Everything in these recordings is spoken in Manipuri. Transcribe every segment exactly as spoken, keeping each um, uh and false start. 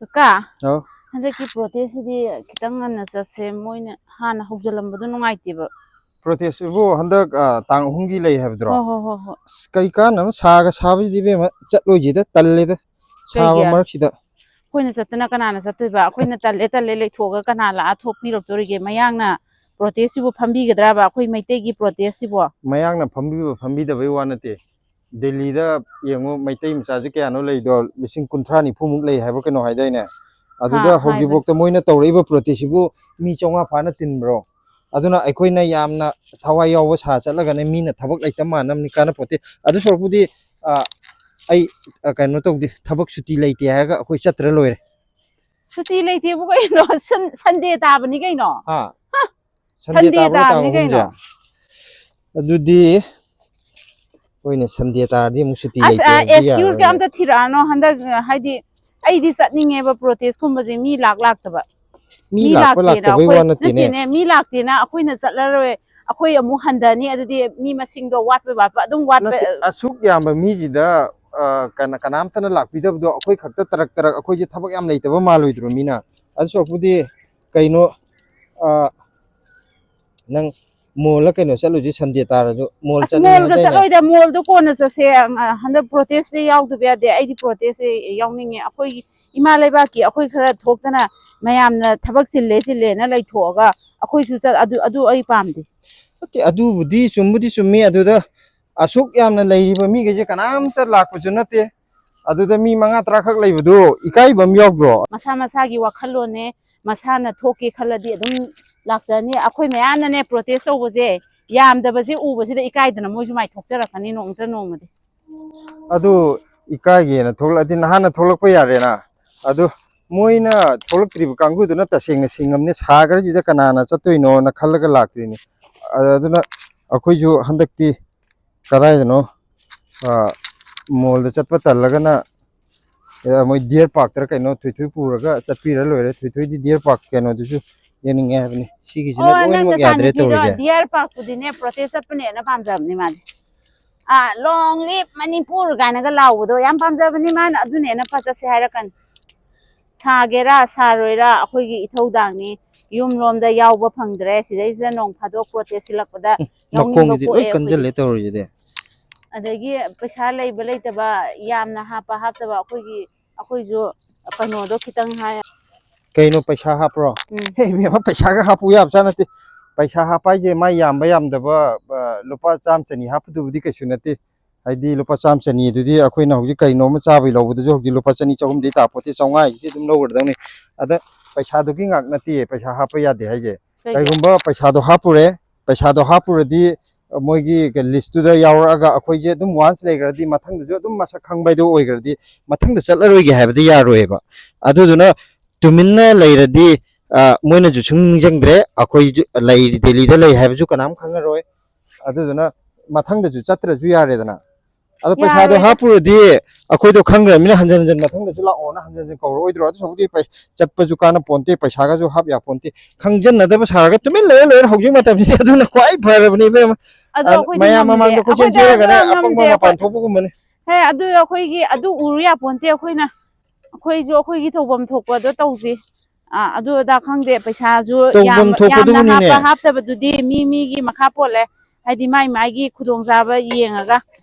ꯀꯀꯥ, ꯍꯟꯗꯛꯀꯤ ꯄ꯭ꯔꯣꯇꯦꯁꯁꯤꯗꯤ ꯈꯤꯇꯪ ꯉꯟꯅ ꯆꯠꯁꯦ, ꯃꯣꯏꯅ ꯍꯥꯟꯅ ꯍꯧꯖꯤꯜꯂꯝꯕꯗꯣ ꯅꯨꯡꯉꯥꯏꯇꯦꯕ꯫ ꯄ꯭ꯔꯣꯇꯦꯁꯁꯤꯕꯨ ꯍꯟꯗꯛ, ꯑ, ꯇꯥꯡ ꯑꯍꯨꯝꯒꯤ ꯂꯩ ꯍꯥꯏꯕꯗꯨꯔꯣ? ꯍꯣꯏ, ꯍꯣꯏ, ꯍꯣꯏ, ꯍꯣꯏ꯫ ꯑꯁ, ꯀꯔꯤ ꯀꯥꯟꯅꯕ ꯁꯥꯒ ꯁꯥꯕꯁꯤꯗꯤ, ꯏꯕꯦꯝꯃ, ꯆꯠꯂꯣꯏꯁꯤꯗ, ꯇꯜꯂꯦꯗ ꯁꯥꯕ ꯀꯩꯒꯤ? ꯃꯔꯛꯁꯤꯗ꯫ ꯑꯩꯈꯣꯏꯅ ꯆꯠꯇꯅ ꯀꯅꯥꯅ ꯆꯠꯇꯣꯏꯕ? ꯑꯩꯈꯣꯏꯅ ꯇꯜꯂꯦ, ꯇꯜꯂꯦ ꯂꯩꯊꯣꯛꯑꯒ ꯀꯅꯥ ꯂꯥꯛꯑ ꯊꯣꯛꯄꯤꯔꯛꯇꯣꯔꯤꯒꯦ? ꯃꯌꯥꯡꯅ ꯄ꯭ꯔꯣꯇꯦꯁꯁꯤꯕꯨ ꯐꯝꯕꯤꯒꯗ꯭ꯔꯕ? ꯑꯩꯈꯣꯏ ꯃꯩꯇꯩꯒꯤ ꯄ꯭ꯔꯣꯇꯦꯁꯁꯤꯕꯨ? ꯃꯌꯥꯡꯅ ꯐꯝꯕꯤꯕ ꯐꯝꯕꯤꯗꯕꯩ ꯋꯥ ꯅꯠꯇꯦ꯫ ꯗꯦꯜꯂꯤꯗ ꯌꯦꯡꯉꯨ, ꯃꯩꯇꯩ ꯃꯆꯥꯁꯦ ꯀꯌꯥꯅꯣ ꯂꯩꯗꯣ? ꯂꯤꯁꯤꯡ ꯀꯨꯟꯊ꯭ꯔꯥ ꯅꯤꯐꯨꯃꯨꯛ ꯂꯩ ꯍꯥꯏꯕ ꯀꯩꯅꯣ ꯍꯥꯏꯗꯥꯏꯅꯦ? ꯑꯗꯨꯗ ꯍꯥ, ꯍꯥꯏꯕꯅꯤ꯫ ꯍꯧꯖꯤꯛꯐꯥꯎꯗ ꯃꯣꯏꯅ ꯇꯧꯔꯛꯏꯕ ꯄ꯭ꯔꯣꯇꯦꯁꯁꯤꯕꯨ ꯃꯤ ꯆꯥꯝꯃꯉꯥ ꯐꯥꯅ ꯇꯤꯟꯕ꯭ꯔꯣ? ꯑꯗꯨꯅ ꯑꯩꯈꯣꯏꯅ ꯌꯥꯝꯅ ꯊꯋꯥꯏ ꯌꯥꯎꯕ ꯁꯥ ꯆꯠꯂꯒꯅꯦ, ꯃꯤꯅ ꯊꯕꯛ ꯂꯩꯇ ꯃꯥꯟꯅꯕꯅꯤ, ꯀꯥꯟꯅꯄꯣꯠꯇꯦ꯫ ꯑꯗꯨ ꯁꯔꯨꯛꯄꯨꯗꯤ, ꯑ, ꯑꯩ, ꯑ, ꯀꯩꯅꯣ ꯇꯧꯗꯦ, ꯊꯕꯛ ꯁꯨꯇꯤ ꯂꯩꯇꯦ ꯍꯥꯏꯔꯒ ꯑꯩꯈꯣꯏ ꯆꯠꯇ꯭ꯔ ꯂꯣꯏꯔꯦ꯫ ꯁꯨꯇꯤ ꯂꯩꯇꯦꯕꯨ ꯀꯩꯅꯣ? ꯁꯟ-, ꯁꯟꯗꯦ ꯇꯥꯕꯅꯤ ꯀꯩꯅꯣ꯫ ꯍꯥ? ꯍꯥ? ꯁꯟꯗꯦ ꯁꯟꯗꯦ ꯇꯥꯕ꯭ꯔꯣ ꯇꯥꯡ ꯇꯥꯕꯅꯤ ꯑꯍꯨꯝꯁꯦ? ꯀꯩꯅꯣ꯫ ꯑꯗꯨꯗꯤ ꯍꯣꯏꯅꯦ, ꯁꯟꯗꯦ ꯇꯥꯔꯗꯤ ꯑꯃꯨꯛ ꯁꯨꯇꯤ ꯑꯁ, ꯂꯩꯇꯦ ꯑ, ꯍꯥꯏꯕꯗꯤ excuse ꯀ ꯌꯥꯔꯣꯏꯅꯦ꯫ ꯑꯝꯇ ꯊꯤꯔꯛꯑꯅꯣ꯫ ꯍꯟꯗꯛ, ꯑ, ꯍꯥꯏꯗꯤ ꯑꯩꯗꯤ ꯆꯠꯅꯤꯡꯉꯦꯕ protest ꯀꯨꯝꯕꯁꯦ, ꯃꯤ ꯂꯥꯛ ꯂꯥꯛꯇꯕ꯫ ꯃꯤ ꯃꯤ ꯂꯥꯛꯄ ꯂꯥꯛꯇꯦꯅ ꯂꯥꯛꯇꯕꯩ ꯑꯩꯈꯣꯏ, ꯋꯥ ꯅꯠꯇꯦꯅꯦ꯫ ꯅꯠꯇꯦꯅꯦ, ꯃꯤ ꯂꯥꯛꯇꯦꯅ ꯑꯩꯈꯣꯏꯅ ꯆꯠꯂꯔꯣꯏ, ꯑꯩꯈꯣꯏ ꯑꯃꯨꯛ ꯍꯟꯊꯅꯤ, ꯑꯗꯨꯗꯤ ꯃꯤ ꯃꯁꯤꯡꯗꯣ ꯋꯥꯠꯄꯩ ꯋꯥꯠꯄ ꯑꯗꯨꯝ ꯋꯥꯠꯄ꯫ ꯅꯠꯇꯦ, ꯑꯁꯨꯛ ꯌꯥꯝꯕ ꯃꯤꯁꯤꯗ, ꯑ, ꯀꯅꯥ-, ꯀꯅꯥꯝꯇꯅ ꯂꯥꯛꯄꯤꯗꯕꯗꯣ, ꯑꯩꯈꯣꯏ ꯈꯛꯇ ꯇꯔꯛ ꯇꯔꯛ, ꯑꯩꯈꯣꯏꯁꯦ ꯊꯕꯛ ꯌꯥꯝ ꯂꯩꯇꯕ ꯃꯥꯜꯂꯣꯏꯗ꯭ꯔꯣ ꯃꯤꯅ? ꯑꯗꯨ ꯁꯔꯨꯛꯄꯨꯗꯤ ꯀꯩꯅꯣ, ꯑ, ꯅꯪ ꯃꯣꯜꯂ ꯀꯩꯅꯣ ꯆꯠꯂꯨꯁꯤ, ꯁꯟꯗꯦ ꯇꯥꯔꯁꯨ꯫ ꯃꯣꯜ ꯑꯁ, ꯆꯠꯅꯤꯡꯉꯦ ꯃꯣꯜꯒ ꯍꯥꯏꯗꯥꯏꯅꯦ? ꯆꯠꯂꯣꯏꯗ, ꯃꯣꯜꯗꯣ ꯀꯣꯟꯅ ꯆꯠꯁꯦ꯫ ꯑ, ꯍꯟꯗꯛ protest ꯁꯦ ꯌꯥꯎꯗꯕ ꯌꯥꯗꯦ, ꯑꯩꯗꯤ protest ꯁꯦ ꯌꯥꯎꯅꯤꯡꯉꯦ꯫ ꯑꯩꯈꯣꯏꯒꯤ ꯏꯃꯥ ꯂꯩꯕꯥꯛꯀꯤ ꯑꯩꯈꯣꯏ ꯈꯔ ꯊꯣꯛꯇꯅ ꯃꯌꯥꯝꯅ ꯊꯕꯛ ꯆꯤꯜꯂꯦ ꯆꯤꯜꯂꯦꯅ ꯂꯩꯊꯣꯛꯑꯒ ꯑꯩꯈꯣꯏꯁꯨ ꯆꯠ-, ꯑꯗꯨ, ꯑꯗꯨ ꯑꯩ ꯄꯥꯝꯗꯦ꯫ ꯅꯠꯇꯦ, ꯑꯗꯨꯕꯨꯗꯤ ꯆꯨꯝꯕꯨꯗꯤ ꯆꯨꯝꯃꯤ꯫ ꯑꯗꯨꯗ ꯑꯁꯨꯛ ꯌꯥꯝꯅ ꯂꯩꯔꯤꯕ ꯃꯤꯈꯩꯁꯦ ꯀꯅꯥꯝꯇ ꯂꯥꯛꯄꯁꯨ ꯅꯠꯇꯦ꯫ ꯑꯗꯨꯗ ꯃꯤ ꯃꯉꯥ ꯇꯔꯥ ꯈꯛ ꯂꯩꯕꯗꯨ ꯏꯀꯥꯏꯕ ꯑꯃ ꯌꯥꯎꯗ꯭ꯔꯣ? ꯃꯁꯥ ꯃꯁꯥꯒꯤ ꯋꯥꯈꯜꯂꯣꯟꯅꯦ, ꯃꯁꯥꯅ ꯊꯣꯛꯀꯦ ꯈꯜꯂꯗꯤ ꯑꯗꯨꯝ ꯂꯥꯛꯆꯅꯤ꯫ ꯑꯩꯈꯣꯏ ꯃꯌꯥꯝꯅꯅꯦ protest ꯇꯧꯕꯁꯦ, ꯌꯥꯝꯗꯕꯁꯦ ꯎꯕꯁꯤꯗ ꯏꯀꯥꯏꯗꯅ ꯃꯣꯏꯁꯨ ꯃꯥꯏꯊꯣꯛꯆꯔꯛꯀꯅꯤ ꯅꯣꯡꯃꯇ ꯅꯣꯡꯃꯗꯤ꯫ ꯑꯗꯨ ꯏꯀꯥꯏꯒꯦꯅ ꯊꯣꯛꯂꯛꯑꯗꯤ ꯅꯍꯥꯟꯅ ꯊꯣꯛꯂꯛꯄ ꯌꯥꯔꯦꯅ꯫ ꯑꯗꯨ ꯃꯣꯏꯅ ꯊꯣꯛꯂꯛꯇ꯭ꯔꯤꯕ ꯀꯥꯡꯕꯨꯗꯨꯅ ꯇꯁꯦꯡꯅ ꯁꯤꯡꯉꯝꯅꯤ, ꯁꯥꯈ꯭ꯔꯁꯤꯗ ꯀꯅꯥꯅ ꯆꯠꯇꯣꯏꯅꯣꯅ ꯈꯜꯂꯒ ꯂꯥꯛꯇ꯭ꯔꯤꯅꯤ꯫ ꯑ-, ꯑꯗꯨꯅ ꯑꯩꯈꯣꯏꯁꯨ ꯍꯟꯗꯛꯇꯤ ꯀꯗꯥꯏꯗꯅꯣ, ꯑ, ꯃꯣꯜꯗ ꯆꯠꯄ ꯇꯜꯂꯒꯅ, ꯑ, ꯃꯣꯏ ꯗꯤꯌꯔ ꯄꯥꯔꯛꯇꯔ ꯀꯩꯅꯣ ꯊꯣꯏꯊꯣꯏ ꯄꯨꯔꯒ ꯆꯠꯄꯤꯔ ꯂꯣꯏꯔꯦ꯫ ꯊꯣꯏꯊꯣꯏꯗꯤ ꯗꯤꯌꯔ ꯄꯥꯔꯛ ꯀꯩꯅꯣꯗꯨꯁꯨ ꯌꯦꯡꯅꯤꯡꯉꯦ ꯍꯥꯏꯕꯅꯤ꯫ ꯁꯤꯒꯤꯁꯤꯅ ꯑꯣ, ꯅꯪ ꯂꯣꯏꯅꯃꯛ ꯌꯥꯗ꯭ꯔꯦ ꯅꯆꯥꯅꯨꯄꯤꯗꯣ ꯇꯧꯔꯤꯁꯦ꯫ ꯗꯤꯌꯔ ꯄꯥꯔꯛꯄꯨꯗꯤꯅꯦ protest ꯆꯠꯄꯅ ꯍꯦꯟꯅ ꯄꯥꯝꯖꯕꯅꯤ ꯃꯥꯗꯤ꯫ ꯑꯥ, "Long live ꯃꯅꯤꯄꯨꯔ" ꯀꯥꯏꯅꯒ ꯂꯥꯎꯕꯗꯣ ꯌꯥꯝ ꯄꯥꯝꯖꯕꯅꯤ ꯃꯥꯅ, ꯑꯗꯨꯅ ꯍꯦꯟꯅ ꯐ-, ꯆꯠꯁꯦ ꯍꯥꯏꯔꯛꯀꯅꯤ꯫ ꯁꯥꯒꯦꯔꯥ ꯁꯥꯔꯣꯏꯔꯥ ꯑꯩꯈꯣꯏꯒꯤ ꯏꯊꯧꯗꯥꯡꯅꯤ꯫ ꯌꯨꯝ ꯂꯣꯝꯗ ꯌꯥꯎꯕ ꯐꯪꯗ꯭ꯔꯦ꯫ ꯁꯤꯗꯩꯁꯤꯗ ꯅꯣꯡ ꯐꯥꯗꯣꯛ protest ꯁꯤꯜꯂꯛꯄꯗ ꯌꯥꯎꯅꯤꯡꯕ ꯃꯈꯣꯡꯁꯤꯗꯤ ꯂꯣꯏ ꯄꯣꯛꯑꯦ ꯑꯩꯈꯣꯏꯗꯤ꯫ ꯀꯟꯖꯜꯂꯦ ꯇꯧꯔꯤꯁꯤꯗꯤ꯫ ꯑꯗꯒꯤ ꯄꯩꯁꯥ ꯂꯩꯕ ꯂꯩꯇꯕ, ꯌꯥꯝꯅ ꯍꯥꯞꯄ ꯍꯥꯞꯇꯕ, ꯑꯩꯈꯣꯏꯒꯤ, ꯑꯩꯈꯣꯏꯁꯨ ꯀꯩꯅꯣꯗꯣ ꯈꯤꯇꯪ ꯍꯥꯏ꯫ ꯀꯩꯅꯣ, ꯄꯩꯁꯥ ꯍꯥꯞꯄ꯭ꯔꯣ? ꯎꯝ꯫ ꯍꯦ, ꯏꯕꯦꯝꯃ, ꯄꯩꯁꯥꯒ ꯍꯥꯞꯄꯨ ꯌꯥꯕꯖꯥꯠ ꯅꯠꯇꯦ꯫ ꯄꯩꯁꯥ ꯍꯥꯞꯄ ꯍꯥꯏꯁꯦ ꯃꯥꯏ ꯌꯥꯝꯕ ꯌꯥꯝꯗꯕ, ꯑ, ꯂꯨꯄꯥ ꯆꯥꯝꯃ ꯆꯅꯤ ꯍꯥꯞꯄꯗꯨꯕꯨꯗꯤ ꯀꯩꯁꯨ ꯅꯠꯇꯦ꯫ ꯍꯥꯏꯗꯤ ꯂꯨꯄꯥ ꯆꯥꯝꯃ ꯆꯅꯤ ꯑꯗꯨꯗꯤ ꯑꯩꯈꯣꯏꯅ ꯍꯧꯖꯤꯛ ꯀꯩꯅꯣꯝꯃ ꯆꯥꯕꯩ ꯂꯧꯕꯗꯁꯨ ꯍꯧꯖꯤꯛ ꯂꯨꯄꯥ ꯆꯅꯤ ꯆꯍꯨꯝꯗꯤ ꯇꯥꯄꯣꯠꯇꯦ, ꯆꯥꯝꯃꯉꯥꯒꯤꯗꯤ ꯑꯗꯨꯝ ꯂꯧꯒꯗꯧꯅꯤ꯫ ꯑꯗ ꯄꯩꯁꯥꯗꯨꯒꯤ ꯉꯥꯛ ꯅꯠꯇꯦ ꯄꯩꯁꯥ ꯍꯥꯞꯄ ꯌꯥꯗꯦ ꯍꯥꯏꯁꯦ꯫ ꯀꯩꯒꯤ? ꯀꯩꯒꯨꯝꯕ ꯄꯩꯁꯥꯗꯣ ꯍꯥꯞꯄꯨꯔꯦ, ꯄꯩꯁꯥꯗꯣ ꯍꯥꯞꯄꯨꯔꯗꯤ ꯃꯣꯏꯒꯤ list ꯇꯨꯗ ꯌꯥꯎꯔꯛꯑꯒ ꯑꯩꯈꯣꯏꯁꯦ ꯑꯗꯨꯝ once ꯂꯩꯈ꯭ꯔꯗꯤ ꯃꯊꯪꯗꯁꯨ ꯑꯗꯨꯝ ꯃꯁꯛ ꯈꯪꯕ ꯍꯥꯏꯗꯣ ꯑꯣꯏꯈ꯭ꯔꯗꯤ ꯃꯊꯪꯗ ꯆꯠꯂꯔꯣꯏꯒꯦ ꯍꯥꯏꯕꯗꯤ ꯌꯥꯔꯣꯏꯕ꯫ ꯑꯗꯨꯗꯨꯅ ꯇꯨꯃꯤꯟꯅ ꯂꯩꯔꯗꯤ, ꯑ, ꯃꯣꯏꯅꯁꯨ ꯁꯨꯝ ꯅꯤꯡꯁꯤꯡꯗ꯭ꯔꯦ, ꯑꯩꯈꯣꯏꯁꯨ ꯂꯩ, ꯗꯦꯜꯂꯤꯗ ꯂꯩ ꯍꯥꯏꯕꯁꯨ ꯀꯅꯥꯝ ꯈꯪꯉꯔꯣꯏ꯫ ꯑꯗꯨꯗꯨꯅ ꯃꯊꯪꯗꯁꯨ ꯆꯠꯇ꯭ꯔꯁꯨ ꯌꯥꯔꯦꯗꯅ꯫ ꯑꯗꯣ ꯄꯩꯁꯥꯗꯣ ꯌꯥꯔꯣꯏꯗ꯫ ꯍꯥꯞꯄꯨꯔꯗꯤ ꯑꯩꯈꯣꯏꯗꯣ ꯈꯪꯈ꯭ꯔꯕꯅꯤꯅ ꯍꯟꯖꯟ ꯍꯟꯖꯟ ꯃꯊꯪꯗꯁꯨ ꯂꯥꯛꯑꯣꯅ ꯍꯟꯖꯟ ꯍꯟꯖꯟ ꯀꯧꯔꯛꯑꯣꯏꯗ꯭ꯔꯣ? ꯑꯗꯨ ꯁꯔꯨꯛꯇꯤ ꯄꯩ-, ꯆꯠꯄꯁꯨ ꯀꯥꯟꯅ ꯄꯣꯟꯇꯦ, ꯄꯩꯁꯥꯒꯁꯨ ꯍꯥꯞ ꯌꯥ ꯄꯣꯟꯇꯦ꯫ ꯈꯪꯖꯟꯅꯗꯕ ꯁꯥꯔꯒ ꯇꯨꯃꯤꯟ ꯂꯩꯔ ꯂꯣꯏꯔꯦ ꯍꯧꯖꯤꯛ ꯃꯇꯝꯁꯤꯗꯤ꯫ ꯑꯗꯨꯅ ꯈ꯭ꯋꯥꯏ ꯐꯔꯕꯅꯦ ꯏꯕꯦꯝꯃ꯫ ꯑꯗꯣ ꯑ, ꯑꯩꯈꯣꯏꯗꯤ ꯃꯌꯥꯝ ꯉꯝꯗꯦ꯫ ꯃꯃꯥꯡꯗ ꯀꯣꯏꯆꯦꯟ ꯑꯩꯈꯣꯏꯗꯤ ꯆꯦꯜꯂꯒꯅꯦ ꯑꯗꯨ ꯑꯄꯪꯕ ꯉꯝꯗꯦ ꯃꯄꯥꯟ ꯑꯩꯈꯣꯏ꯫ ꯊꯣꯛꯄꯒꯨꯝꯕꯅꯤ꯫ ꯍꯦ, ꯑꯗꯨ ꯑꯩꯈꯣꯏꯒꯤ ꯑꯗꯨ ꯎꯔꯨ ꯌꯥꯄꯣꯟꯇꯦ ꯑꯩꯈꯣꯏꯅ꯫ ꯑꯩꯈꯣꯏꯁꯨ ꯑꯩꯈꯣꯏꯒꯤ ꯇꯧꯐꯝ ꯊꯣꯛꯄ ꯑꯗꯣ ꯇꯧꯁꯤ꯫ ꯑꯥ, ꯑꯗꯨ ꯑꯗꯥ ꯈꯪꯗꯦ, ꯄꯩꯁꯥꯁꯨ ꯇꯧꯐꯝ ꯌꯥꯝ-, ꯌꯥꯝꯅ ꯊꯣꯛꯄꯗꯨꯕꯨꯅꯤꯅꯦ꯫ ꯍꯥꯞꯄ ꯍꯥꯞꯇꯕꯗꯨꯗꯤ ꯃꯤ ꯃꯤꯒꯤ ꯃꯈꯥ ꯄꯣꯜꯂꯦ, ꯍꯥꯏꯗꯤ ꯃꯥꯏ ꯃꯥꯏꯒꯤ ꯈꯨꯗꯣꯡꯆꯥꯕ ꯌꯦꯡꯉꯒ꯫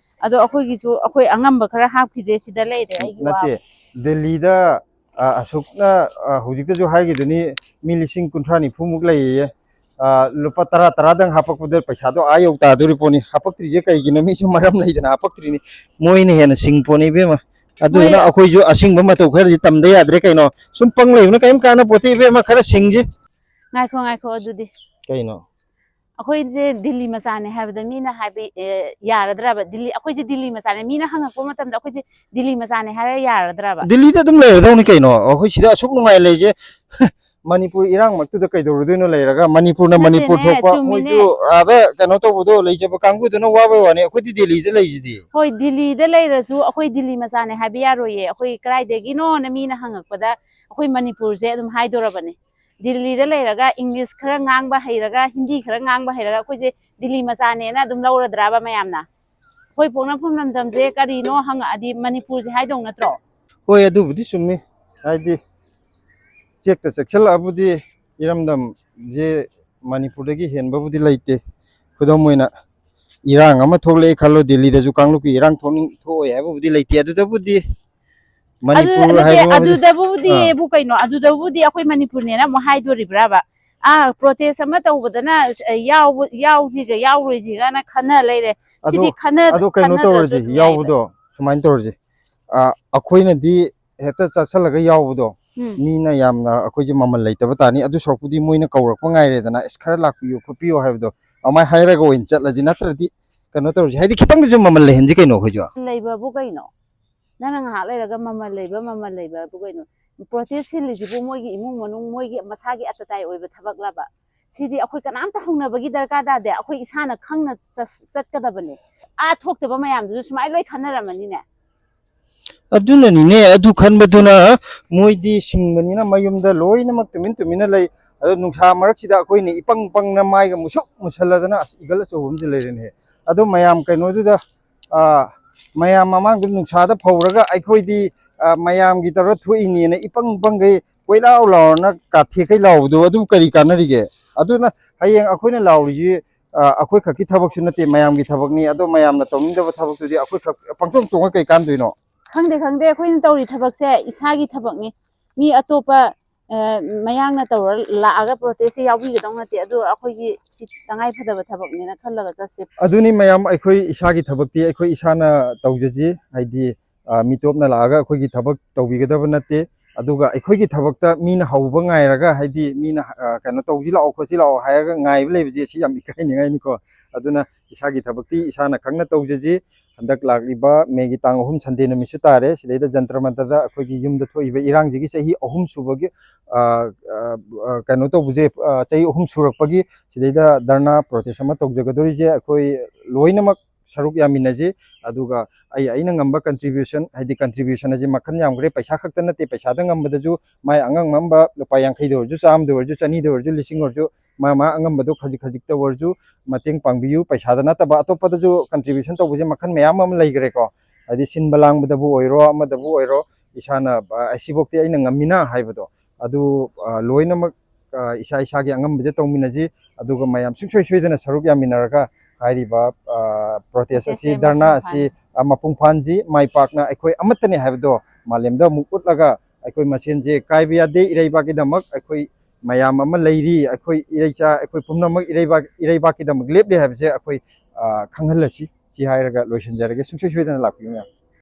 ꯑꯗꯣ ꯑꯩꯈꯣꯏꯒꯤꯁꯨ ꯑꯩꯈꯣꯏ ꯑꯉꯝꯕ ꯈꯔ ꯍꯥꯞꯈꯤꯁꯦ, ꯁꯤꯗ ꯂꯩꯔꯦ ꯑꯩꯒꯤ ꯅꯠꯇꯦ, ꯋꯥꯕꯨ꯫ ꯗꯦꯜꯂꯤꯗ, ꯑ, ꯑꯁꯨꯛꯅ, ꯑ, ꯍꯧꯖꯤꯛꯇꯁꯨ ꯍꯥꯏꯈꯤꯗꯨꯅꯤ, ꯃꯤ ꯂꯤꯁꯤꯡ ꯀꯨꯟꯊ꯭ꯔꯥ ꯅꯤꯐꯨꯃꯨꯛ ꯂꯩꯌꯦ꯫ ꯑ, ꯂꯨꯄꯥ ꯇꯔꯥ ꯇꯔꯥꯗꯪ ꯍꯥꯞꯄꯛꯄꯗ ꯄꯩꯁꯥꯗꯣ ꯑꯥ ꯌꯧ ꯇꯥꯗꯣꯔꯤ ꯄꯣꯠꯅꯤ꯫ ꯍꯥꯄꯛꯇ꯭ꯔꯤꯁꯦ ꯀꯩꯒꯤꯅꯣ? ꯃꯤꯁꯨ ꯃꯔꯝ ꯂꯩꯗꯅ ꯍꯥꯄꯛꯇ꯭ꯔꯤꯅꯤ꯫ ꯃꯣꯏꯅ ꯍꯦꯟꯅ ꯁꯤꯡ ꯄꯣꯠꯅꯤ ꯏꯕꯦꯝꯃ꯫ ꯑꯗꯨꯗꯨꯅ ꯃꯣꯏ ꯑꯩꯈꯣꯏꯁꯨ ꯑꯁꯤꯡꯕ ꯃꯇꯧ ꯈꯔꯗꯤ ꯇꯝꯗ ꯌꯥꯗ꯭ꯔꯦ ꯀꯩꯅꯣ꯫ ꯁꯨꯝ ꯄꯪ ꯂꯩꯕꯅ ꯀꯔꯤꯝ ꯀꯥꯟꯅ ꯄꯣꯠꯇꯦ ꯏꯕꯦꯝꯃ, ꯈꯔ ꯁꯤꯡꯁꯤ꯫ ꯉꯥꯏꯈꯣ, ꯉꯥꯏꯈꯣ, ꯑꯗꯨꯗꯤ꯫ ꯀꯩꯅꯣ? ꯑꯩꯈꯣꯏꯁꯦ ꯗꯤꯜꯂꯤ ꯃꯆꯥꯅꯦ ꯍꯥꯏꯕꯗ ꯃꯤꯅ ꯍꯥꯏꯕ, ꯑꯦ, ꯌꯥꯔꯗ꯭ꯔꯕ? ꯗꯤꯜꯂꯤ, ꯑꯩꯈꯣꯏꯁꯦ ꯗꯤꯜꯂꯤ ꯃꯆꯥꯅꯦ꯫ ꯃꯤꯅ ꯍꯪꯉꯛꯄ ꯃꯇꯝꯗ ꯑꯩꯈꯣꯏꯁꯦ ꯗꯤꯜꯂꯤ ꯃꯆꯥꯅꯦ ꯍꯥꯏꯔ ꯌꯥꯔꯗ꯭ꯔꯕ? ꯗꯤꯜꯂꯤꯗ ꯑꯗꯨꯝ ꯂꯩꯔꯗꯧꯅꯤ ꯀꯩꯅꯣ꯫ ꯑꯩꯈꯣꯏ ꯁꯤꯗ ꯑꯁꯨꯛ ꯅꯨꯡꯉꯥꯏ ꯂꯩꯁꯦ꯫ ꯃꯅꯤꯄꯨꯔ ꯏꯔꯥꯡꯃꯛꯇꯨꯗ ꯀꯩꯗꯧꯔꯨꯗꯣꯏꯅꯣ ꯂꯩꯔꯒ? ꯃꯅꯤꯄꯨꯔꯅ ꯃꯅꯤꯄꯨꯔ ꯅꯠꯇꯦꯅꯦ, ꯊꯣꯛꯄ, ꯆꯨꯝꯃꯤꯅꯦ꯫ ꯃꯣꯏꯁꯨ ꯑꯥꯗ ꯀꯩꯅꯣ ꯇꯧꯕꯗꯣ, ꯂꯩꯖꯕ ꯀꯥꯡꯕꯨꯗꯨꯅ ꯋꯥꯕꯩ ꯋꯥꯅꯤ, ꯑꯩꯈꯣꯏꯗꯤ ꯗꯦꯜꯂꯤꯗ ꯂꯩꯁꯤꯗꯤ꯫ ꯍꯣꯏ, ꯗꯤꯜꯂꯤꯗ ꯂꯩꯔꯁꯨ ꯑꯩꯈꯣꯏ ꯗꯤꯜꯂꯤ ꯃꯆꯥꯅꯦ ꯍꯥꯏꯕ ꯌꯥꯔꯣꯏꯌꯦ꯫ ꯑꯩꯈꯣꯏ ꯀꯗꯥꯏꯗꯒꯤꯅꯣꯅ ꯃꯤꯅ ꯍꯪꯉꯛꯄꯗ ꯑꯩꯈꯣꯏ ꯃꯅꯤꯄꯨꯔꯁꯦ ꯑꯗꯨꯝ ꯍꯥꯏꯗꯣꯔꯕꯅꯦ꯫ ꯗꯤꯜꯂꯤꯗ ꯂꯩꯔꯒ English ꯈꯔ ꯉꯥꯡꯕ ꯍꯩꯔꯒ, ꯍꯤꯟꯗꯤ ꯈꯔ ꯉꯥꯡꯕ ꯍꯩꯔꯒ ꯑꯩꯈꯣꯏꯁꯦ ꯗꯤꯜꯂꯤ ꯃꯆꯥꯅꯦꯅ ꯑꯗꯨꯝ ꯂꯧꯔꯗ꯭ꯔꯕ ꯃꯌꯥꯝꯅ? ꯑꯩꯈꯣꯏ ꯄꯣꯛꯅꯐꯝ ꯂꯝꯗꯝꯁꯦ ꯀꯔꯤꯅꯣ ꯍꯪꯉꯛꯑꯗꯤ ꯃꯅꯤꯄꯨꯔꯁꯦ ꯍꯥꯏꯗꯧ ꯅꯠꯇ꯭ꯔꯣ? ꯍꯣꯏ, ꯑꯗꯨꯕꯨꯗꯤ ꯆꯨꯝꯃꯤ꯫ ꯍꯥꯏꯗꯤ ꯆꯦꯛꯇ ꯆꯦꯛꯁꯤꯜꯂꯛꯑꯕꯨꯗꯤ ꯏꯔꯝꯗꯝꯁꯦ ꯃꯅꯤꯄꯨꯔꯗꯒꯤ ꯍꯦꯟꯕꯕꯨꯗꯤ ꯂꯩꯇꯦ꯫ ꯈꯨꯗꯝ ꯑꯣꯏꯅ, ꯏꯔꯥꯡ ꯑꯃ ꯊꯣꯛꯂꯛꯑꯦ ꯈꯜꯂꯣ, ꯗꯤꯜꯂꯤꯗꯁꯨ ꯀꯥꯡꯂꯨꯞꯀꯤ ꯏꯔꯥꯡ ꯊꯣꯛꯅꯤꯡ ꯊꯣꯛꯑꯣꯏ ꯍꯥꯏꯕꯕꯨꯗꯤ ꯂꯩꯇꯦ꯫ ꯑꯗꯨꯗꯕꯨꯗꯤ ꯑꯗꯨ ꯃꯅꯤꯄꯨꯔ ꯅꯠꯇꯦ, ꯍꯥꯏꯕ ꯑꯃꯗꯤ ꯑꯗꯨꯗꯕꯨꯗꯤ ꯑꯥ꯫ ꯕꯨ ꯀꯩꯅꯣ, ꯑꯗꯨꯗꯕꯨꯗꯤ ꯑꯩꯈꯣꯏ ꯃꯅꯤꯄꯨꯔꯅꯦꯅ ꯑꯃꯨꯛ ꯍꯥꯏꯗꯣꯔꯤꯕ꯭ꯔꯕ? ꯑꯥ, ꯄ꯭ꯔꯣꯇꯦꯁ ꯑꯃ ꯇꯧꯕꯗꯅ, ꯑ, ꯌꯥꯎꯕ, ꯌꯥꯎꯁꯤꯒ ꯌꯥꯎꯔꯣꯏꯁꯤꯒꯅ ꯈꯟꯅ ꯂꯩꯔꯦ꯫ ꯑꯗꯣ ꯁꯤꯗꯤ ꯈꯟꯅ-, ꯑꯗꯣ ꯀꯩꯅꯣ ꯈꯟꯅꯗ꯭ꯔꯁꯨ ꯇꯧꯔꯁꯤ, ꯑꯗꯨꯝ ꯌꯥꯏꯕ꯫ ꯌꯥꯎꯕꯗꯣ ꯁꯨꯃꯥꯏꯅ ꯇꯧꯔꯁꯤ꯫ ꯑ, ꯑꯩꯈꯣꯏꯅꯗꯤ ꯍꯦꯛꯇ ꯆꯠꯁꯜꯂꯒ ꯌꯥꯎꯕꯗꯣ, ꯎꯝ꯫ ꯃꯤꯅ ꯌꯥꯝꯅ ꯑꯩꯈꯣꯏꯁꯦ ꯃꯃꯜ ꯂꯩꯇꯕ ꯇꯥꯅꯤ꯫ ꯑꯗꯨ ꯁꯔꯨꯛꯄꯨꯗꯤ ꯃꯣꯏꯅ ꯀꯧꯔꯛꯄ ꯉꯥꯏꯔꯦꯗꯅ, "ꯑꯁ, ꯈꯔ ꯂꯥꯛꯄꯤꯌꯨ ꯈꯣꯠꯄꯤꯌꯨ" ꯍꯥꯏꯕꯗꯣ, ꯑꯗꯨꯃꯥꯏꯅ ꯍꯥꯏꯔꯒ ꯑꯣꯏꯅ ꯆꯠꯂꯁꯤ꯫ ꯅꯠꯇ꯭ꯔꯗꯤ ꯀꯩꯅꯣ ꯇꯧꯔꯁꯤ, ꯍꯥꯏꯗꯤ ꯈꯤꯇꯪꯗꯁꯨ ꯃꯃꯜ ꯂꯩꯍꯟꯁꯤ ꯀꯩꯅꯣ ꯑꯩꯈꯣꯏꯁꯨ꯫ ꯂꯩꯕꯕꯨ ꯀꯩꯅꯣ? ꯅꯪꯅ ꯉꯥꯏꯍꯥꯛ ꯂꯩꯔꯒ ꯃꯃꯜ ꯂꯩꯕ, ꯃꯃꯜ ꯂꯩꯕꯕꯨ ꯀꯩꯅꯣ? ꯄ꯭ꯔꯣꯇꯦꯁ ꯁꯤꯜꯂꯤꯁꯤꯕꯨ ꯃꯣꯏꯒꯤ ꯏꯃꯨꯡ ꯃꯅꯨꯡ, ꯃꯣꯏꯒꯤ ꯃꯁꯥꯒꯤ ꯑꯇꯇꯥꯏ ꯑꯣꯏꯕ ꯊꯕꯛꯂꯕ? ꯁꯤꯗꯤ ꯑꯩꯈꯣꯏ ꯀꯅꯥꯝꯇ ꯍꯧꯅꯕꯒꯤ ꯗꯔꯀꯥꯔ ꯇꯥꯗꯦ꯫ ꯑꯩꯈꯣꯏ ꯏꯁꯥꯅ ꯈꯪꯅ ꯆꯠ-, ꯆꯠꯀꯗꯕꯅꯦ꯫ ꯑꯥ ꯊꯣꯛꯇꯕ ꯃꯌꯥꯝꯗꯨꯁꯨ ꯁꯨꯃꯥꯏꯅ ꯂꯣꯏ ꯈꯟꯅꯔꯝꯃꯅꯤꯅꯦ꯫ ꯑꯗꯨꯅꯅꯤꯅꯦ, ꯑꯗꯨ ꯈꯟꯕꯗꯨꯅ ꯃꯣꯏꯗꯤ ꯁꯤꯡꯕꯅꯤꯅ ꯃꯌꯨꯝꯗ ꯂꯣꯏꯅꯃꯛ ꯇꯨꯃꯤꯟ ꯇꯨꯃꯤꯟꯅ ꯂꯩ꯫ ꯑꯗꯣ ꯅꯨꯡꯁꯥ ꯃꯔꯛꯁꯤꯗ ꯑꯩꯈꯣꯏꯅ ꯏꯄꯪ ꯄꯪꯅ ꯃꯥꯏꯒ ꯃꯨꯁꯨꯛ ꯃꯨꯁꯜꯂꯗꯅ, ꯑꯁ, ꯏꯒꯜ ꯑꯆꯧꯕ ꯑꯃꯁꯨ ꯂꯩꯔꯦꯅꯦ꯫ ꯑꯗꯣ ꯃꯌꯥꯝ ꯀꯩꯅꯣꯗꯨꯗ, ꯑꯥ, ꯃꯌꯥꯝ ꯃꯃꯥꯡꯗ ꯅꯨꯡꯁꯥꯗ ꯐꯧꯔꯒ ꯑꯩꯈꯣꯏꯗꯤ, ꯑꯥ, ꯃꯌꯥꯝꯒꯤ ꯇꯧꯔ ꯊꯣꯛꯏꯅꯦꯅ ꯏꯄꯪ ꯄꯪꯒꯩ ꯀꯣꯏꯂꯥꯎ ꯂꯥꯎꯔꯅ ꯀꯥꯊꯦꯛꯀꯩ ꯂꯥꯎꯕꯗꯣ ꯑꯗꯨ ꯀꯔꯤ ꯀꯥꯟꯅꯔꯤꯒꯦ? ꯑꯗꯨꯅ ꯍꯌꯦꯡ ꯑꯩꯈꯣꯏꯅ ꯂꯥꯎꯔꯤꯁꯤ, ꯑ, ꯑꯩꯈꯣꯏ ꯈꯛꯀꯤ ꯊꯕꯛꯁꯨ ꯅꯠꯇꯦ, ꯃꯌꯥꯝꯒꯤ ꯊꯕꯛꯅꯤ꯫ ꯑꯗꯣ ꯃꯌꯥꯝꯅ ꯇꯧꯅꯤꯡꯗꯕ ꯊꯕꯛꯇꯨꯗꯤ ꯑꯩꯈꯣꯏ ꯈꯛ ꯄꯪꯆꯣꯡ ꯆꯣꯡꯉ ꯀꯩ ꯀꯥꯟꯗꯣꯏꯅꯣ? ꯈꯪꯗꯦ, ꯈꯪꯗꯦ, ꯑꯩꯈꯣꯏꯅ ꯇꯧꯔꯤ ꯊꯕꯛꯁꯦ ꯏꯁꯥꯒꯤ ꯊꯕꯛꯅꯤ꯫ ꯃꯤ ꯑꯇꯣꯞꯄ, ꯑ, ꯃꯌꯥꯡꯅ ꯇꯧꯔ ꯂꯥꯛꯑꯒ ꯄ꯭ꯔꯣꯇꯦꯁꯁꯦ ꯌꯥꯎꯕꯤꯒꯗꯧ ꯅꯠꯇꯦ꯫ ꯑꯗꯨ ꯑꯩꯈꯣꯏꯒꯤ ꯁꯤ ꯇꯉꯥꯏ ꯐꯗꯕ ꯊꯕꯛꯅꯦꯅ ꯈꯜꯂꯒ ꯆꯠꯁꯦ꯫ ꯑꯗꯨꯅꯤ ꯃꯌꯥꯝ, ꯑꯩꯈꯣꯏ ꯏꯁꯥꯒꯤ ꯊꯕꯛꯇꯤ ꯑꯩꯈꯣꯏ ꯏꯁꯥꯅ ꯇꯧꯖꯁꯤ꯫ ꯍꯥꯏꯗꯤ, ꯑ, ꯃꯤꯇꯣꯞꯅ ꯂꯥꯛꯑꯒ ꯑꯩꯈꯣꯏꯒꯤ ꯊꯕꯛ ꯇꯧꯕꯤꯒꯗꯕ ꯅꯠꯇꯦ꯫ ꯑꯗꯨꯒ ꯑꯩꯈꯣꯏꯒꯤ ꯊꯕꯛꯇ ꯃꯤꯅ ꯍꯧꯕ ꯉꯥꯏꯔꯒ, ꯍꯥꯏꯗꯤ ꯃꯤꯅ, ꯑ, ꯀꯩꯅꯣ ꯇꯧꯁꯤ ꯂꯥꯛꯑꯣ, ꯈꯣꯠꯁꯤ ꯂꯥꯛꯑꯣ ꯍꯥꯏꯔꯒ ꯉꯥꯏꯕ ꯂꯩꯕꯁꯦ ꯁꯤ ꯌꯥꯝ ꯏꯀꯥꯏꯅꯤꯡꯉꯥꯏꯅꯤꯀꯣ꯫ ꯑꯗꯨꯅ ꯏꯁꯥꯒꯤ ꯊꯕꯛꯇꯤ ꯏꯁꯥꯅ ꯈꯪꯅ ꯇꯧꯖꯁꯤ꯫ ꯍꯟꯗꯛ ꯂꯥꯛꯂꯤꯕ ꯃꯦꯒꯤ ꯇꯥꯡ ꯑꯍꯨꯝ ꯁꯟꯗꯦ ꯅꯨꯃꯤꯠꯁꯨ ꯇꯥꯔꯦ꯫ ꯁꯤꯗꯩꯗ ꯖꯟꯇ꯭ꯔ ꯃꯟꯇ꯭ꯔꯗ ꯑꯩꯈꯣꯏꯒꯤ ꯌꯨꯝꯗ ꯊꯣꯛꯏꯕ ꯏꯔꯥꯡꯁꯤꯒꯤ ꯆꯍꯤ ꯑꯍꯨꯝ ꯁꯨꯕꯒꯤ, ꯑ, ꯑ, ꯑ, ꯀꯩꯅꯣ ꯇꯧꯕꯁꯦ, ꯑ, ꯆꯍꯤ ꯑꯍꯨꯝ ꯁꯨꯔꯛꯄꯒꯤ ꯁꯤꯗꯩꯗ ꯙꯔꯅꯥ ꯄ꯭ꯔꯣꯇꯦꯁ ꯑꯃ ꯇꯧꯖꯒꯗꯣꯔꯤꯁꯦ ꯑꯩꯈꯣꯏ ꯂꯣꯏꯅꯃꯛ ꯁꯔꯨꯛ ꯌꯥꯃꯤꯟꯅꯁꯤ꯫ ꯑꯗꯨꯒ ꯑꯩ ꯑꯩꯅ ꯉꯝꯕ contribution, ꯍꯥꯏꯗꯤ contribution ꯑꯁꯤ ꯃꯈꯜ ꯌꯥꯝꯈ꯭ꯔꯦ, ꯄꯩꯁꯥ ꯈꯛꯇ ꯅꯠꯇꯦ, ꯄꯩꯁꯥꯗ ꯉꯝꯕꯗꯁꯨ ꯃꯥꯏ ꯑꯉꯝ ꯑꯉꯝꯕ ꯂꯨꯄꯥ ꯌꯥꯡꯈꯩꯗ ꯑꯣꯏꯔꯁꯨ, ꯆꯥꯝꯃꯗ ꯑꯣꯏꯔꯁꯨ, ꯆꯅꯤꯗ ꯑꯣꯏꯔꯁꯨ, ꯂꯤꯁꯤꯡ ꯑꯣꯏꯔꯁꯨ, ꯃꯥ ꯃꯥ ꯑꯉꯝꯕꯗꯣ ꯈꯖꯤꯛ ꯈꯖꯤꯛꯇ ꯑꯣꯏꯔꯁꯨ ꯃꯇꯦꯡ ꯄꯥꯡꯕꯤꯌꯨ꯫ ꯄꯩꯁꯥꯗ ꯅꯠꯇꯕ ꯑꯇꯣꯞꯄꯗꯁꯨ contribution ꯇꯧꯕꯁꯦ ꯃꯈꯜ ꯃꯌꯥꯝ ꯑꯃ ꯂꯩꯈ꯭ꯔꯦꯀꯣ꯫ ꯍꯥꯏꯗꯤ ꯁꯤꯟꯕ ꯂꯥꯡꯕꯗꯕꯨ ꯑꯣꯏꯔꯣ, ꯑꯃꯗꯕꯨ ꯑꯣꯏꯔꯣ, ꯏꯁꯥꯅ, ꯑ, ꯑꯁꯤꯐꯧꯗꯤ ꯑꯩꯅ ꯉꯝꯃꯤꯅ ꯍꯥꯏꯕꯗꯣ, ꯑꯗꯨ ꯑ, ꯂꯣꯏꯅꯃꯛ ꯑ, ꯏꯁꯥ ꯏꯁꯥꯒꯤ ꯑꯉꯝꯕꯁꯦ ꯇꯧꯃꯤꯟꯅꯁꯤ꯫ ꯑꯗꯨꯒ ꯃꯌꯥꯝ ꯁꯨꯡꯁꯣꯏ ꯁꯣꯏꯗꯅ ꯁꯔꯨꯛ ꯌꯥꯃꯤꯟꯅꯔꯒ ꯍꯥꯏꯔꯤꯕ ꯄ꯭ꯔꯣꯇꯦꯁ ꯑꯁꯤ, ꯙꯔꯅꯥ ꯑꯁꯤ ꯑ, ꯃꯄꯨꯡ ꯐꯥꯍꯟꯁꯤ꯫ ꯃꯥꯏ ꯄꯥꯛꯅ ꯑꯩꯈꯣꯏ ꯑꯃꯠꯇꯅꯤ ꯍꯥꯏꯕꯗꯣ ꯃꯥꯂꯦꯝꯗ ꯑꯃꯨꯛ ꯎꯠꯂꯒ ꯑꯩꯈꯣꯏ ꯃꯁꯦꯟꯁꯦ ꯀꯥꯏꯕ ꯌꯥꯗꯦ, ꯏꯔꯩꯕꯥꯛꯀꯤꯗꯃꯛ ꯑꯩꯈꯣꯏ ꯃꯌꯥꯝ ꯑꯃ ꯂꯩꯔꯤ, ꯑꯩꯈꯣꯏ ꯏꯔꯩꯆꯥ, ꯑꯩꯈꯣꯏ ꯄꯨꯝꯅꯃꯛ ꯏꯔꯩꯕꯥꯛ, ꯏꯔꯩꯕꯥꯛꯀꯤꯗꯃꯛ ꯂꯦꯞꯂꯤ ꯍꯥꯏꯕꯁꯦ ꯑꯩꯈꯣꯏ ꯑ, ꯈꯪꯍꯜꯂꯁꯤ꯫ ꯁꯤ ꯍꯥꯏꯔꯒ ꯂꯣꯏꯁꯤꯟꯖꯔꯒꯦ꯫ ꯁꯨꯡꯁꯣꯏ ꯁꯣꯏꯗꯅ ꯂꯥꯛꯄꯤꯌꯨ ꯃꯌꯥꯝ꯫